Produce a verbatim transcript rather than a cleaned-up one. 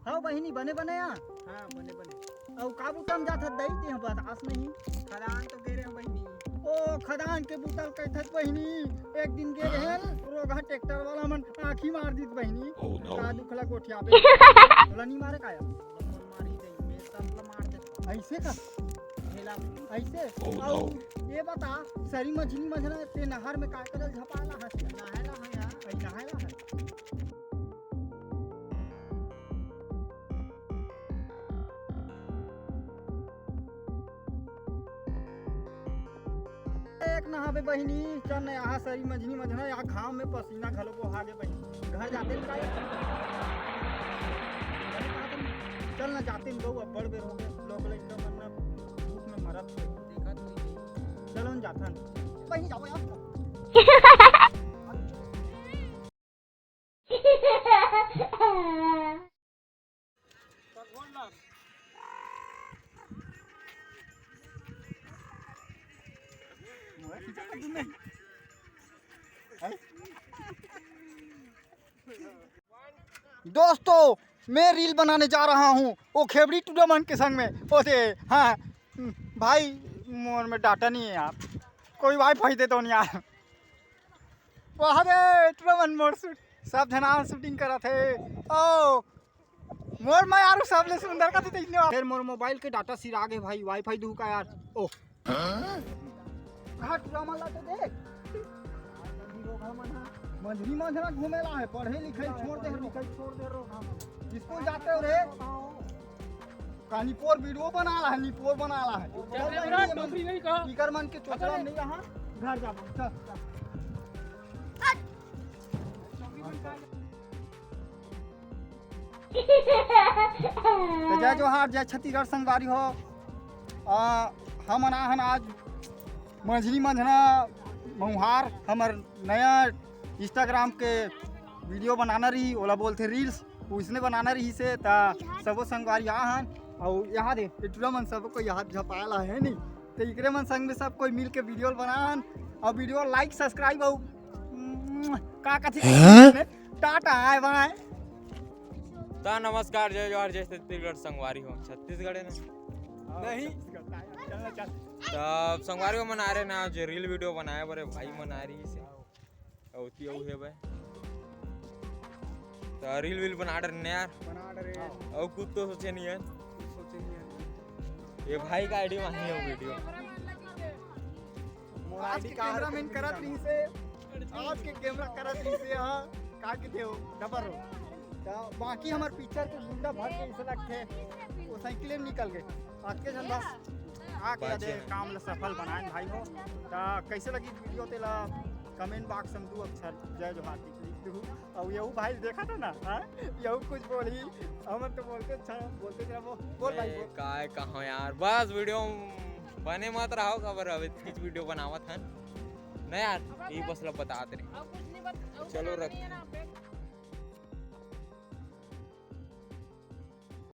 अउ बहिनी, बने बने आ? हाँ, बने बने। अउ का बुता म जात हस दई, तें बतास नहीं? खदान तो गे रहेंव बहिनी। ओ, खदान के बुता ल कहिथस बहिनी, एक दिन गे रहेन, रोगहा ट्रैक्टर वाला मन आँखी मार दिस बहिनी। Oh no। का दुख ला गोठियाबे। तोला नहीं मारे का यार? मारी दई, मैं सब ला मार देथंव। अइसे का? ढेला। अइसे? Oh अउ no। ये बता, सरी मझनी मझना तें नहर में का करे ल झपाय ला हस? नहाय ला हंव यार। अई नहाय ला हस? एक नहाबे बहिनी, चल न, यहाँ सरी मझनी मझना, यहाँ घाम में पसीना घलो बोहा गे बहिनी। घर जातेन का? चल न, जातेन गऊ, अब्बड़ बेर होगे, लोग लइका मन न धूप में मरत हे। चलो न जाथन। बहिनी जाओ यार। दोस्तों, मैं रील बनाने जा रहा हूँ, वो खेबड़ी टूरा मन के संग में। ओसे, हाँ, भाई, मोर में data नहीं है यार, कोई WiFi दे दो न यार। वाह रे, टूरा मन मोर शूट, सब झना शूटिंग करत हे। ओ, मोर में यार सबले सुंदर का दिखत हे। फेर मोर मोबाइल के data सिरा गे भाई, WiFi दुहू का यार। ओ। हाँ, टूरा मन ला तो देख। मंझनी मंझना घूमे ला हे, पढ़े लिखे छोड़ दे, लिखे छोड़ दे रो। स्कूल जाते हो रे? का निपोर video बना ला हे, निपोर बना ला हे। चल, टोकरी नहीं का? इकर मन के चोचला नहीं रहा, घर जाबो, चल, चल। तो जय जोहार, जय छत्तीसगढ़ संगवारी हो। आ, हमन आहन आज मंझनी मंझना मउहार, हमर नया Instagram के video बनाना रही, ओला बोलथे reels, उसने बनाना रही से, त सबो संगवारी आहन। अउ यहाँ दे, ये टूरा मन सबो कोई यहाँ झपाय ला हे नहीं, तो इकरे मन संग में सब कोई मिल के video बनान, अउ video like, subscribe अउ का कथी, टाटा, bye bye। त नमस्कार, जय जोहार, जय छत्तीसगढ़ संगवारी हो। छत्तीसगढ़ है ना? नहीं। त संगवारी हो, मन आ रहे ना, आज reel video बनाए बर भाई मन आ रही से। अउ ती अउ हे बे। त reel वील बना डरे यार। बना डरे। अउ कुछ तो सोचे नहीं है। कुछ सोचे नहीं है। ये भाई का ID में ही हो video। मोर आज ID के का cameraman करत रही से, आज के camera करत रही से, हाँ, का किथे हो, डबर हो। त बाकी हमर picture के गुंडा भाग के इसे लगथे, वो साइकिल में निकल गए। आज के झन बस आके बात अदे है। काम ला सफल बनाएन भाई हो। त कैसे लगी video तेला comment box में दू अक्षर जय जोहार लिख दू। अउ यहू भाई देखा था ना, हाँ? यहू कुछ बोली, हमन तो बोलते अच्छा, बोलते जरा वो, बोल भाई, ए, बोल। काय कहो यार, बस video बने मत रहो, काबर अभी कुछ video बनावत हन। नहीं यार, ये बस ला बतात रहे। चलो रख।